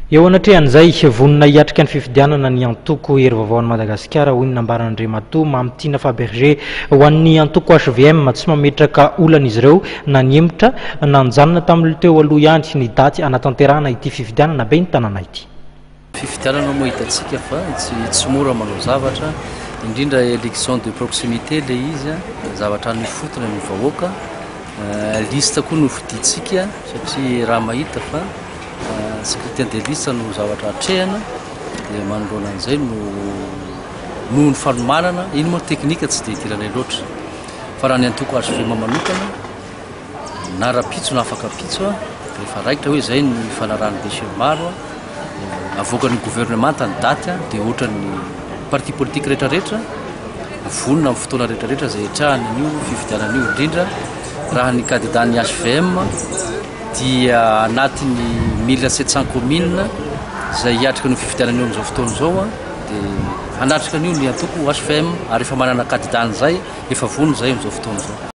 Eo anatrehan'izay, vonona hiatrika ny fifidianana ny antoko Hery Vaovao an'i Madagasikara, hoy ny nambaran'Andriamatoa Mamitiana Fabergé. Ho an'ny antoko hvm, tsy mametraka olana izy ireo na nihemotra na nijanona tamin'ny teo aloha ihany ny daty hanatanterahana ity fifidianana ben'ny tanàna ity. Fifidianana moa hitantsika fa tsy mora manao zavatra, indrindra élection de proximité ilay izy, zavatra any ifotony ny vahoaka, liste koa no fidintsika satria raha mahita fa Scrutin de liste no zavatra atrehana dia manoloana an'izay no noho ny fanomanana, iny moa teknika tsy dia idiranay loatra fa raha ny antoko HVM manokana na rapitso na afaka pitso dia efa raikitra hoe izay no ifanarahan'ny be sy ny maro, avoakan'ny gouvernemanta ny daty dia ohatran'ny parti politique rehetrarehetra vonona amin'ny fotoana rehetrarehetra izay hitrahana an'io fifidianana io indrindra raha ny candidat ny HVM dia anatin'ny 1700 communes izay hiatrika an'io fifidianana io amin'izao fotoana izao dia hanatrika an'io ny antoko HVM ary efa manana candidat an'izay efa vonona izay amin'izao fotoana izao.